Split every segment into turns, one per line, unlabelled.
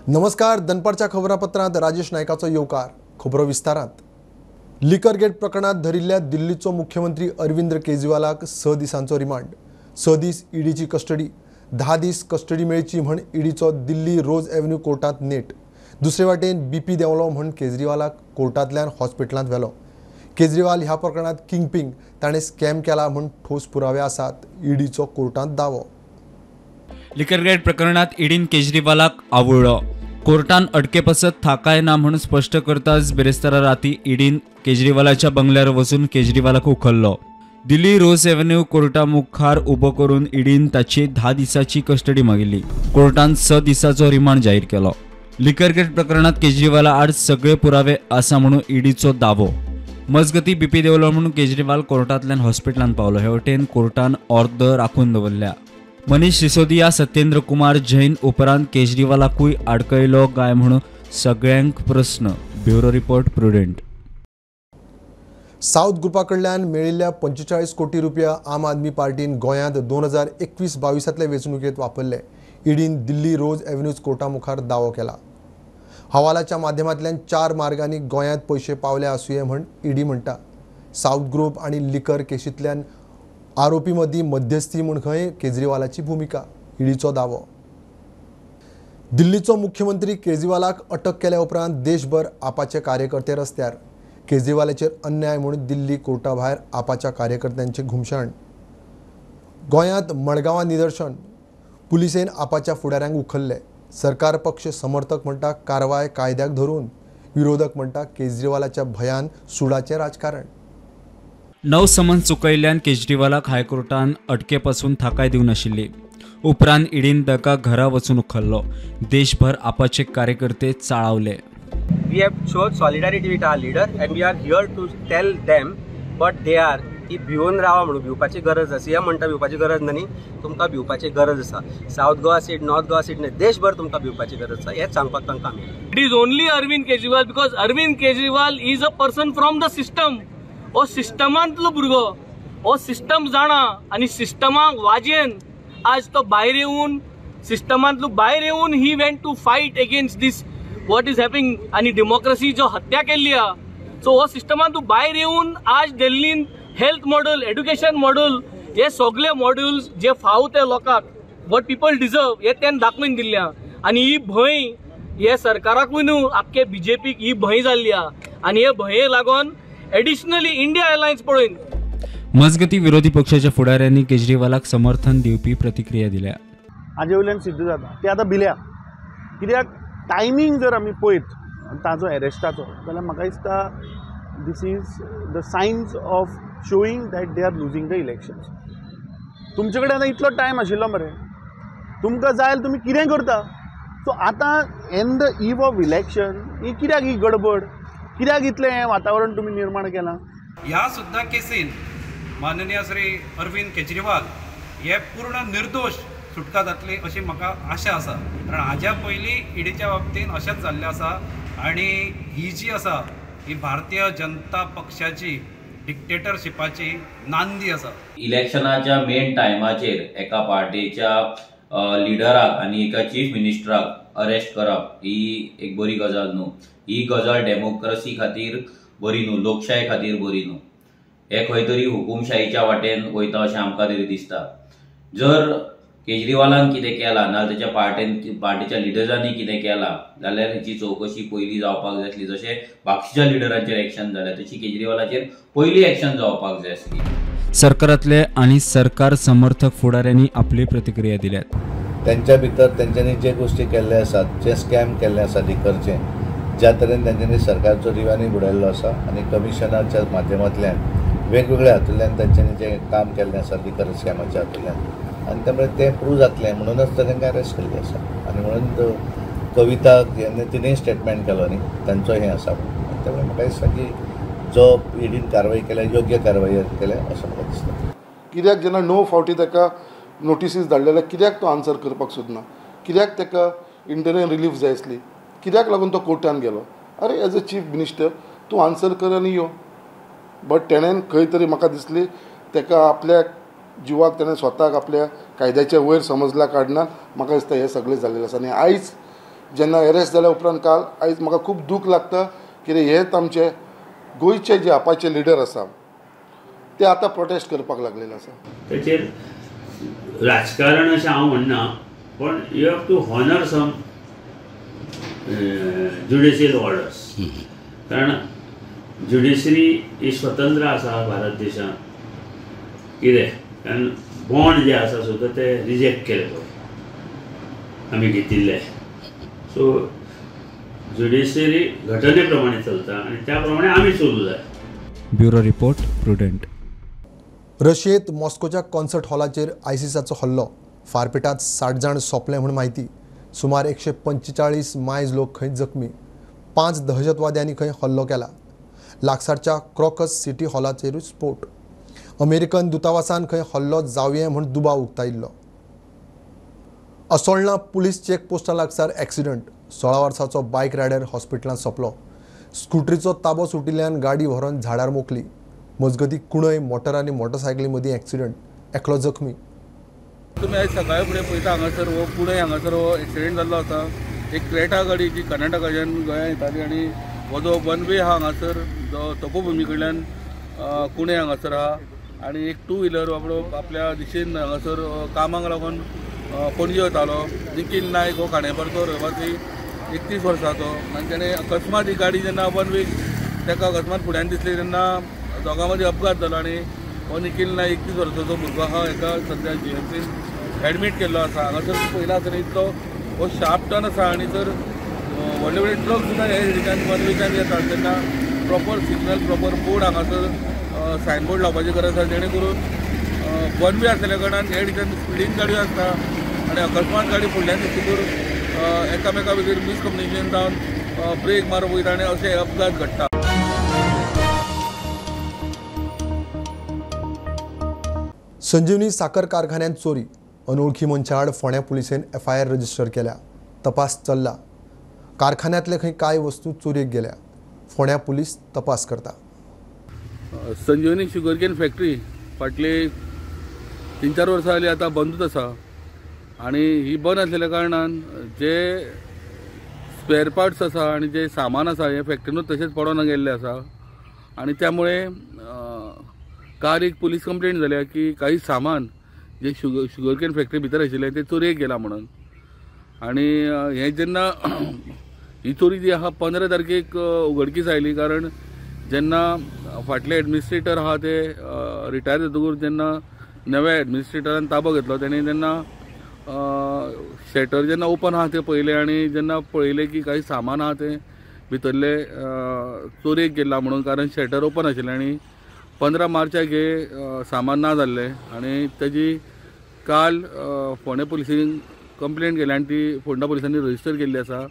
नमस्कार, दनपारच्या खबरापत्रांत राजेश नायकाचो येवकार. खबरो विस्तारांत. लिकर गेट प्रकरणात धरिल्ल्या दिल्लीचो मुख्यमंत्री अरविंद केजरीवालाक 6 दिसांचो रिमांड, 6 दीस ईडीची कस्टडी, 10 दीस कस्टडी मेळची म्हण ईडीचो दिल्ली रोज एव्हेन्यू कोर्टांत नेट. दुसरे वाटेन बीपी देंवलो म्हण केजरीवालाक कोर्टांतल्यान हॉस्पिटलांत व्हेलो. केजरीवाल ह्या प्रकरणात किंगपिंग, ताणें स्कॅम केला म्हण ठोस पुरावे आसात, ईडीचो कोर्टांत दावो.
लिकर गेट प्रकरणात ईडीन केजरीवालाक आवुळ्ळो. कोर्टान अटके पसत थाकाय ना म्हणून स्पश्ट करताच बिरेस्तारा राती ईडीन केजरीवालाच्या बंगल्यार वचून केजरीवालाक उखल्लो. दिल्ली रोज एव्हेन्यू कोर्टा मुखार उबो करून ईडीन ताची 10 दिसाची कस्टडी मागिल्ली. कोर्टान 6 दिसाचो रिमांड जाहीर केलो. लिकर गेट प्रकरणात केजरीवाला आड सगळे पुरावे आसा म्हणून ईडीचो दावो. मजगती बीपी देवलो म्हणून केजरीवाल कोर्टांतल्यान हॉस्पिटलांत पावलो. हे वटेन कोर्टान ऑर्द राखून दवरल्या. मनीष सिसोदिया, सत्येंद्र कुमार जैन उपरांत केजरीवालाकूय आडकयलो काय म्हणून सगळ्यांक प्रस्न. Bureau report, Prudent.
South ग्रुपा कडल्यान मेळिल्ल्या 45 कोटी रुपया आम आदमी पार्टीन गोंयांत 2021-22 वेंचणुकेंत वापरले. ईडीन दिल्ली रोज एव्हेन्यूज कोर्टा मुखार दावो केला. हवालाच्या माध्यमांतल्यान 4 मार्गांनी गोंयांत पयशे पावले आसुये म्हण ईडी म्हणटा. साउथ ग्रुप आनी लिकर केशींतल्यान आरोपी मदीं मध्यस्थी म्हूण खंय केजरीवालाची भुमिका, ईडीचो दावो. दिल्लीचो मुख्यमंत्री केजरीवालाक अटक केल्या उपरांत देशभर आपाचे कार्यकर्ते रस्त्यार. केजरीवालाचेर अन्याय म्हूण दिल्ली कोर्टा भायर आपाच्या कार्यकर्त्यांचें घुमसाण. गोंयांत मडगांवां निदर्शन, पुलिसेन आपाच्या फुडाऱ्यांक उखल्ले. सरकार पक्ष समर्थक म्हणटा कारवाय कायद्याक धरून, विरोधक म्हणटा केजरीवालाच्या भयान सुडाचें राजकारण.
9 समन चुकयल्ल्यान केजरीवालाक हायकोर्टान अटके पासून थाकाय दिवं नाशिल्ली. उपरांत ईडीन ताका घरा वचून उखल्लो. देशभर आपाचे कार्यकर्ते चाळावले.
We have showed solidarity with our leader and we are here to tell them what they are की भिवन रावा म्हणून भिवपाची गरज आसा. सीएम म्हणटा भिवपाची गरज ना न्ही, तुमकां भिवपाची गरज आसा. South Goa seat, north Goa seat न्ही, देशभर तुमकां भिवपाची गरज आसा हेंच सांगपाक तांकां आमी.
It is only Arvind Kejriwal because Arvind Kejriwal is a person from the system. हो सिस्टमांतलो भुरगो, हो सिस्टम जाणा आनी सिस्टमाक वाजेन आज तो भायर येवन, सिस्टमांतलो भायर येवन he went to fight against this what is happening आनी डेमोक्रेसी जो हत्या केल्ली आहा. सो हो सिस्टमांत भायर येवन आज दिल्लीन हेल्थ मॉडल, एड्युकेशन मॉडल, हे सगळे मॉड्युल्स जे फाव ते लोकांक, what people deserve, हे तें दाखोवन दिल्ले आहा. आनी ही भंय हे सरकाराकूय न्हू, आख्खे बीजेपीक ही भंय जाल्ली आहा आनी हे भंये लागून एडिशनली इंडिया एअरलायन्स पळोवन.
मजगती विरोधी पक्षाच्या फुडाऱ्यांनी केजरीवालाक समर्थन दिवपी प्रतिक्रिया दिल्या.
हाजे वयल्यान सिद्ध जाता ते आतां भिल्या. कित्याक टायमींग जर आमी पळयत ताजो एरेस्टाचो जाल्यार म्हाका दिसता this is the signs of showing that they are losing the elections. तुमचे कडेन आतां इतलो टायम आशिल्लो मरे, तुमकां जाय तुमी कितें करता. सो आतां in the eve of election ही कित्याक ही गडबड, कित्याक इतलें हें वातावरण तुमी निर्माण केलां.
ह्या सुद्दां केसीन माननीय श्री अरविंद केजरीवाल हे पूर्ण निर्दोश सुटका जातली अशी म्हाका आशा आसा. कारण हाज्या पयलीं ईडीच्या बाबतीन अशेंच जाल्लें आसा आनी ही जी आसा ही भारतीय जनता पक्षाची डिक्टेटरशिपाची नांदी आसा.
इलेक्शनाच्या मेन टायमाचेर एका पार्टीच्या लिडराक आनी एका चीफ मिनिस्टराक अरेस्ट करप ही एक बरी गजाल न्हू. ही गजाल डेमोक्रसी खातीर बरी न्हू, लोकशाय खातीर बरी न्हू. हे खंय तरी हुकुमशाहीच्या वाटेन वयता अशें आमकां तरी दिसता. जर केजरीवालान कितें केलां ना ताच्या पार्टीच्या लिडर्सांनी कितें केलां जाल्यार हेची चवकशी पयलीं जावपाक जाय आसली. जशें बाकीच्या लिडरांचेर एक्शन जालें तशी केजरीवालाचेर पयलीं एक्शन जावपाक जाय आसली.
सरकारांतले आनी सरकार समर्थक फुडाऱ्यांनी आपली प्रतिक्रिया दिल्यात.
त्यांच्या भितर तेंच्यांनी जे गोश्टी केल्ले आसात, जे स्कॅम केल्ले आसा लिकरचे, ज्या तरेन तेंच्यांनी सरकारचो रिव्हेन्यू बुडयल्लो आसा आनी कमिशनाच्या माध्यमांतल्यान वेगवेगळ्या हातूंतल्यान तेंच्यांनी जें काम केल्लें आसा लिकर स्कॅमाच्या हातूंतल्यान, आनी त्यामुळे तें प्रूव जातलें म्हणूनच तांकां अरेस्ट केल्लें आसा. आनी म्हणून कविता तिणें स्टेटमेंट केलो न्ही तांचो हें आसा. आनी त्यामुळे म्हाका दिसता की जो ईडीन कारवाई केल्या योग्य कारवाई केल्या अशें म्हाका दिसता.
कित्याक जेन्ना 9 फावटी ताका नोटिसीस धाडलेले कित्याक तो आन्सर करपाक सोदना, कित्याक ताका इंटरनल रिलीफ जाय आसली, कित्याक लागून तो कोर्टान गेलो. अरे एज अ चीफ मिनिस्टर तूं आन्सर कर आनी यो. बट तेणेन खंय तरी म्हाका दिसली ताका आपल्या जिवाक तेणें स्वताक आपल्या कायद्याच्या वयर समजल्या कारणान म्हाका दिसता हें सगळें जाल्लें आसा. आनी आयज जेन्ना एरेस्ट जाल्या उपरांत काल आयज म्हाका खूब दूख लागता कितें हेच आमचे गोंयचे जे आपाचे लिडर आसा ते आतां प्रोटेस्ट करपाक लागलेले आसा.
ताचेर राजकारण अशें हांव म्हणना, पण you have to honour some judicial orders. कारण ज्युडिशरी ही स्वतंत्र आसा भारत देशांत. कितें कारण बॉन्ड जे आसा सुद्दां ते रिजेक्ट केले पळय आमी घेतिल्ले. सो ज्युडिशरी घटने प्रमाणे चलता आनी त्या प्रमाणे आमी चलूं जाय.
Bureau report, Prudent.
रशियेत मॉस्कोच्या कॉन्सर्ट हॉलाचेर आयसिसाचो हल्लो, फारपेटात 60 जाण सोंपले म्हूण म्हायती. सुमार 145 मायज लोक खंय जखमी. 5 दहशतवाद्यांनी खंय हल्लो केला. लागसारच्या क्रॉकस सिटी हॉलाचेरूय स्फोट. अमेरिकन दूतावासान खंय हल्लो जावये म्हूण दुबाव उक्तायिल्लो. असोळणा पुलीस चेकपोस्टा लागसार एक्सिडंट. 16 वर्साचो बायक रायडर हॉस्पिटलांत सोंपलो. स्कुटरीचो ताबो सुटिल्ल्यान गाडी व्हरून झाडार मोखली. मजगती कुणय मोटर आनी मोटरसायकली मदीं एक्सिडंट, एकलो जखमी.
तुमी आयज सकाळी फुडें पळयता हांगासर हो कुणय हांगासर हो एक्सिडंट जाल्लो आसा. एक क्रेटा गाडी जी कर्नाटकाच्यान गोंयांत येताली आनी हो जो वन वे आहा हांगासर जो तपोभुमी कडल्यान कुणय हांगासर आहा आनी एक टू व्हिलर बाबडो आपल्या दिशेन हांगासर कामाक लागून पणजे वतालो. निखील नायक हो खांडेपारचो रहिवासी, 31 वर्साचो आनी तेणें अकस्मात ही गाडी जेन्ना वन वे ताका अकस्मात फुड्यान दिसली तेन्ना दोगां मदीं अपघात जालो आनी हो निखील नायक 31 वर्साचो भुरगो आहा हेका सद्या जीएमसीन एडमीट केल्लो आसा. हांगासर पयला आसतना इतलो हो शार्प टर्न आसा आनी जर व्हडले व्हडले ट्रक सुद्दां हे रिटान वन वेच्यान येतात तेन्ना प्रॉपर सिग्नल, प्रॉपर बोर्ड हांगासर सायनबोर्ड लावपाची गरज आसा, जेणे करून वन वे आसलेल्या कारणान हे ठिकाणी स्पिडीन गाडयो आसता आनी अकस्मात गाडी फुडल्यान दिसतकूर एकामेका भितर मिसकम्युनिकेशन जावन ब्रेक मारूंक वयता आनी अशे अपघात घडटा.
संजीवनी साखर कारखान्यांत चोरी. अनोळखी मनशा आड फोंड्या पुलिसेन एफआयआर रजिस्टर केल्या. तपास चल्ला. कारखान्यांतले खंय कांय वस्तू चोरयेक गेल्या. फोंड्या पुलीस तपास करता.
संजीवनी शुगरकेन फॅक्टरी फाटली 3-4 वर्सां जाली आतां बंदूच आसा आनी ही बंद आसलेल्या कारणान जे स्पेअर पार्ट्स आसा आनी जे सामान आसा हें फॅक्टरीनूच तशेंच पडोन गेल्लें आसा आनी त्यामुळे काल एक पुलीस कंप्लेंट जाल्या की काही सामान जे शुगरकेन फॅक्टरी भितर आशिल्लें तें चोरयेक गेलां म्हणून. आनी हें जेन्ना ही चोरी जी आहा 15 तारखेक उघडकीस आयली, कारण जेन्ना फाटले एडमिनिस्ट्रेटर आहा ते रिटायर जातकूच जेन्ना नव्या एडमिनिस्ट्रेटरान ताबो घेतलो तेणें तेन्ना शटर जेन्ना ओपन आहा तें पळयलें आनी जेन्ना पळयलें की काही सामान आहा तें भितरलें चोरयेक गेलां म्हणून, कारण शटर ओपन आशिल्लें आनी 15 मार्चाक हें सामान ना जाल्लें आनी तेजी काल फोंडें पुलिसेन कंप्लेंट केली आनी ती फोंडा पुलिसांनी रजिस्टर केल्ली आसा.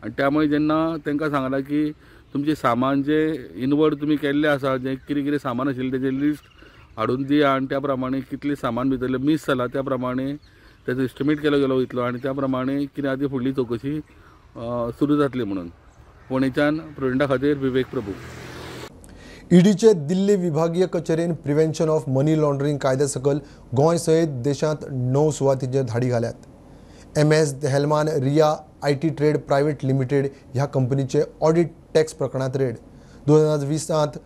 आनी त्यामुळे जेन्ना तांकां सांगलां की तुमचें सामान जें इनवर्ड तुमी केल्लें आसा, जें कितें कितें सामान आशिल्लें तेजें लिस्ट हाडून दिया आनी त्या प्रमाणे कितलें सामान भितरलें मीस जालां त्या प्रमाणे तेजो एस्टिमेट केलो गेलो वयतलो आनी त्या प्रमाणे कितें आतां फुडली चवकशी सुरू जातली म्हणून. फोंडेच्यान प्रुडंटा खातीर विवेक प्रभू.
ईडीचे दिल्ली विभागीय कचेरेन प्रिव्हेन्शन ऑफ मनी लॉन्ड्रिंग कायद्या सकल गोंय सयत देशांत 9 सुवातींचेर धाडी घाल्यात. MS Helman Riya IT trade private limited ह्या कंपनीचे ऑडिट टॅक्स प्रकरणांत raid. 2020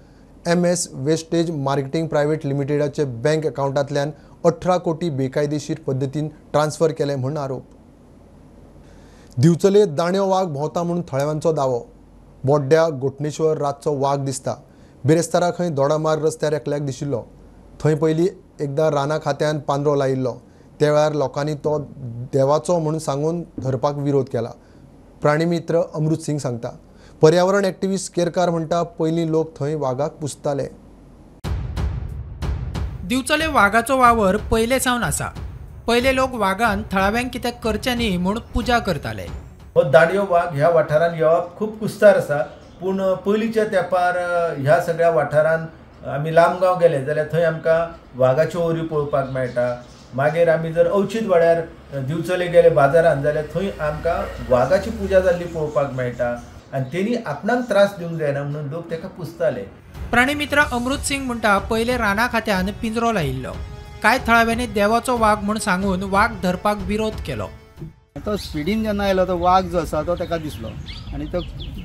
MS wastage marketing private लिमिटेडाचे बँक अकाउंटांतल्यान 18 कोटी बेकायदेशीर पद्दतीन ट्रान्सफर केले म्हूण आरोप. दिवचले दाण्यो वाग भोंवता म्हूण थळाव्यांचो दावो. बोड्ड्या गोठणेश्वर रातचो वाग दिसता. बिरेस्तारा खंय दोडामार्ग रस्त्यार एकल्याक दिशिल्लो. थंय पयलीं एकदां राना खात्यान पांदरो लायिल्लो. त्या वेळार लोकांनी तो देवाचो म्हूण सांगून धरपाक विरोध केला. प्राणीमित्र अमृत सिंग सांगता. पर्यावरण एक्टिविस्ट केरकार म्हणटा पयलीं लोक थंय वागाक पुजताले.
दिवचले वागाचो वावर पयले सावन आसा. पयले लोक वागान थळाव्यांक कित्याक करचें न्ही म्हूण पुजा करताले.
हो दाणयो वाग ह्या वाठारांत येवप खूब कुस्तार आसा, पूण पयलींच्या तेंपार ह्या सगळ्या वाठारांत आमी लामगांव गेले जाल्यार थंय आमकां वागाच्यो ओरी पळोवपाक मेळटा. मागीर आमी जर अवचीत वाड्यार दिवचले गेले बाजारांत जाल्यार थंय आमकां वागाची पुजा जाल्ली पळोवपाक मेळटा आनी तेणी आपणाक त्रास दिवंक जायना म्हणून लोक ताका पुजताले.
प्राणीमित्र अमृत सिंग म्हणटा पयले राना खात्यान पिंजरो लायिल्लो. कांय थळाव्यांनी देवाचो वाग म्हूण सांगून वाग धरपाक विरोध केलो.
तो स्पिडीन जेन्ना आयलो तो वाग जो आसा तो ताका दिसलो आनी तो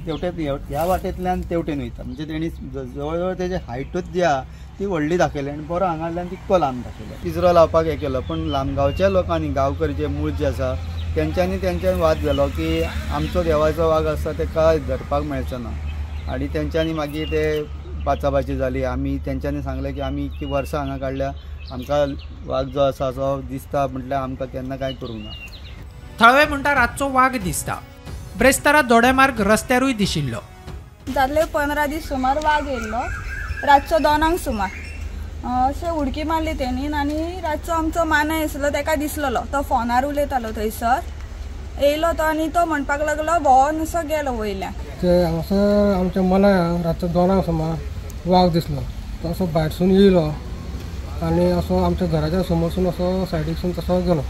तेवटेन ह्या वाटेंतल्यान तेवटेन वयता, म्हणजे तेणी जवळ जवळ तेजी हायटूच जी आहा ती व्हडली दाखयली आनी बरो हांगांतल्यान तितको लांब दाखयलो. पिंजरो लावपाक हें केलो, पूण लामगांवच्या लोकांनी, गांवकर जे मूळ जे आसा तेंच्यांनी तेंच्यानी वाद घालो की आमचो देवाचो वाग आसा ताका धरपाक मेळचो ना, आनी तेंच्यांनी मागीर ते बाचाबाची जाली. आमी तेंच्यांनी सांगलें की आमी इतकी वर्सां हांगा काडल्या, आमकां वाग जो आसा असो दिसता म्हटल्यार आमकां केन्ना कांय करूंक ना.
थळावे म्हणटा रातचो वाग दिसता. ब्रेस्तारा दोडेमार्ग रस्त्यारूय दिशिल्लो.
जातले 15 दीस सुमार वाग येयल्लो, रातचो 2 सुमार अशें उडकी मारली तेणीन आनी रातचो आमचो मानाय आसलो तेका दिसलेलो, तो फोनार उलयतालो थंयसर येयलो तो आनी तो म्हणपाक लागलो भोंवन असो गेलो वयल्यान.
ते हांगासर आमच्या मनाय रातचो 2 सुमार वाग दिसलो, तो असो भायरसून येयलो आनी असो आमच्या घराच्या समोरसून असो सायडीकसून तसो गेलो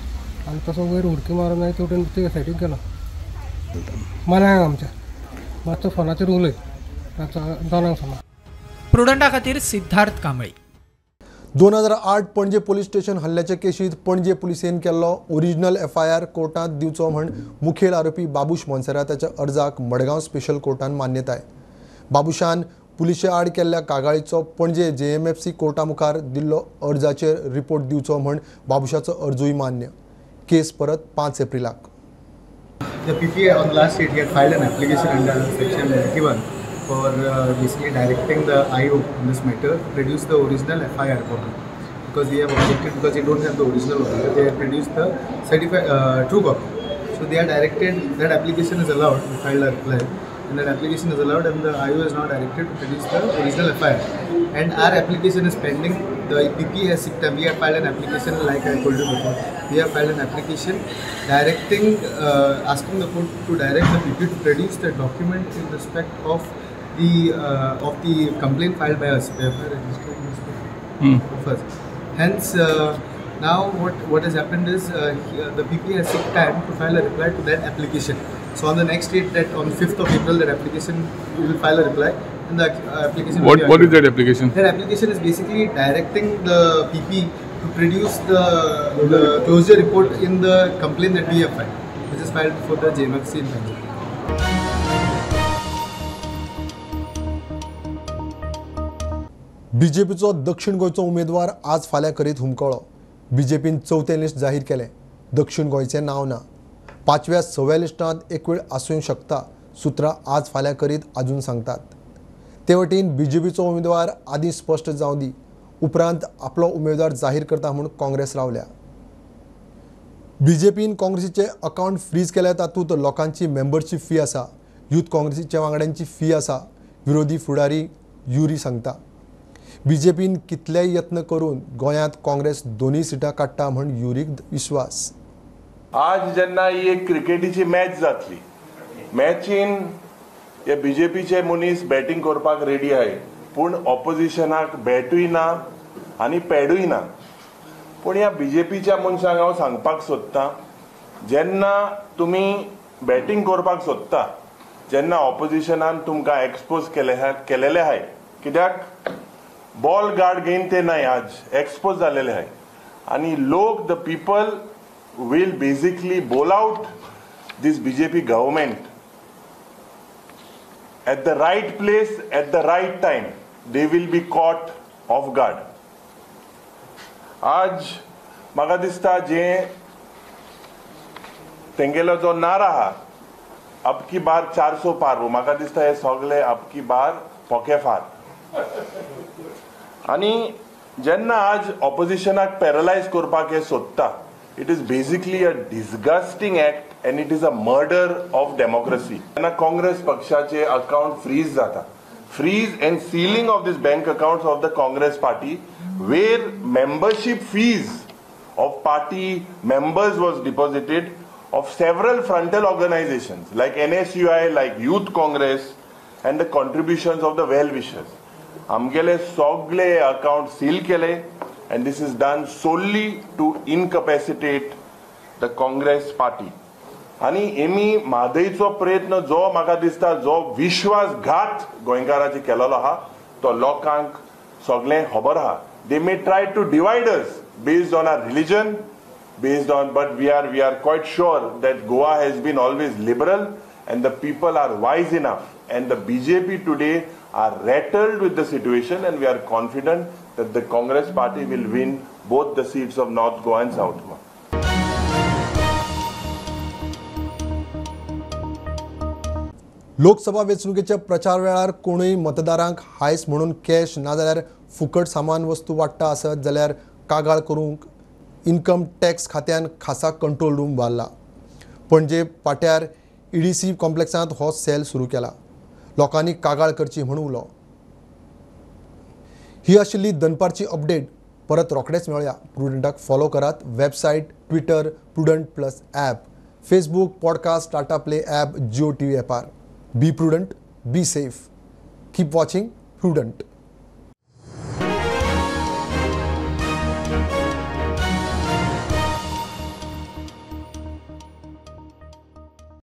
आनी तसो वयर उडकी मारून मागीर तेवटेन ते सायडीक गेलो. मनाय आमच्या मातसो फोनाचेर उलय रातचो 2 सुमार.
प्रुडंटा खातीर सिद्धार्थ कांबळी.
2008 पणजे पोलीस स्टेशन हल्ल्याचे केशीत पणजे पुलिसेन केल्लो ओरिजिनल एफआयआर कोर्टांत दिवचो म्हण मुखेल आरोपी बाबूश मोन्सेराताच्या अर्जाक मडगांव स्पेशल कोर्टान मान्यताय. बाबूशान पुलिसे आड केल्ल्या कागाळीचो पणजे जेएमएफसी कोर्टा मुखार दिल्लो अर्जाचेर रिपोर्ट दिवचो म्हण बाबूशाचो अर्जूय मान्य. केस परत 5 एप्रिलाक.
The PPA on last date he had filed an application under section 91 for basically directing the IO in this matter to produce the original FIR copy, because they have objected because they don't have the original copy. They have produced the certified true copy. So they are directed that application is allowed. We filed a reply and that application is allowed, and the IO is now directed to produce the original FIR. And our application is pending. The PP has sick time. We have filed an application, like I told you before. We have filed an application directing, asking the court to direct the PP to produce the document in respect of the complaint filed by us, the FIR registered in respect of us. Hence, now what has happened is the PP has sick time to file a reply to that application. So on the next date, that on 5th of April, that application we will file a reply. And the application.
What is that application?
That application is basically directing the PP to produce the closure report in the complaint that we have filed, which is filed before the JMFC in Punjab.
बीजेपीचो दक्षिण गोंयचो उमेदवार आज फाल्यां करीत हुमकळो. बीजेपीन चवथें list जाहीर केलें. दक्षिण गोंयचें नांव ना. 5व्या 6व्या लिस्टांत एक वेळ आसूंक शकता, सुत्रां आज फाल्यां करीत आजून सांगतात. ते वटेन बीजेपीचो उमेदवार आदीं स्पश्ट जावं दी, उपरांत आपलो उमेदवार जाहीर करता म्हूण काँग्रेस रावल्या. बीजेपीन काँग्रेसीचे अकावंट फ्रीज केल्या, तातूंत लोकांची मेंबरशीप फी आसा, यूथ काँग्रेसीच्या वांगड्यांची फी आसा, विरोधी फुडारी युरी सांगता. बीजेपीन कितलेय यत्न करून गोंयांत काँग्रेस 2 सिटां काडटा म्हूण युरीक विश्वास.
आज जेन्ना ही एक क्रिकेटीची मॅच जातली, मॅचीन हे बीजेपीचे मनीस बॅटींग करपाक रेडी आहाय, पूण ऑपोजिशनाक बॅटूय ना आनी पॅडूय ना. पूण ह्या बीजेपीच्या मनशांक हांव सांगपाक सोदतां, जेन्ना तुमी बॅटींग करपाक सोदता, जेन्ना ऑपोजिशनान तुमकां एक्सपोज केलेले आहाय, कित्याक बॉल गार्ड घेवन ते नाय, आज एक्सपोज जालेले आहाय आनी लोक, the people will basically bowl out this BJP government at the right place, at the right time. They will be caught off guard. आज म्हाका दिसता जे तेंगेलो जो नारा आहा, अब की बार 400 पार, म्हाका दिसता हे सगळे अब की बार पोकेफार. आनी जेन्ना आज ऑपोजिशनाक पॅरलायज करपाक हे सोदता, it is basically a disgusting act and it is a murder of democracy. जेन्ना काँग्रेस पक्षाचे अकाउंट फ्रीज जाता, freeze and sealing of this bank accounts of the Congress party, where membership fees of party members was deposited of several frontal organizations like NSUI, like Youth Congress, and the contributions of the well-wishers. आमगेले सगळे account seal केले, and this is done solely to incapacitate the Congress party. आनी Emmy म्हादयचो प्रयत्न जो म्हाका दिसता, जो विश्वासघात गोंयकाराचेर केलेलो आहा, तो लोकांक सगळें खबर आहा. They may try to divide us based on our religion, based on, but we are quite sure that Goa has been always liberal and the people are wise enough, and the BJP today are rattled with the situation, and we are confident that the Congress party will win both the seats of North Goa and South Goa.
Lok Sabha वेंचणुकेच्या प्रचार वेळार कोणूय मतदारांक हायस म्हणून cash नाजाल्यार फुकट सामान वस्तू वाडटा आसत जाल्यार कागाळ करूंक इन्कम टॅक्स खात्यान खासा कंट्रोल रूम बांदला. पणजे पाट्यार ईडीसी कॉम्प्लेक्सांत हो सेल सुरू केला. लोकांनी कागाळ करची म्हूण उलो. ही आशिल्ली दनपारची अपडेट. परत रोखडेच मेळया. प्रुडंटाक फॉलो करात. Website, Twitter, Prudent plus app, Facebook, podcast, Tata Play app, Jio TV ॲपार. Be prudent, be safe. Keep watching Prudent.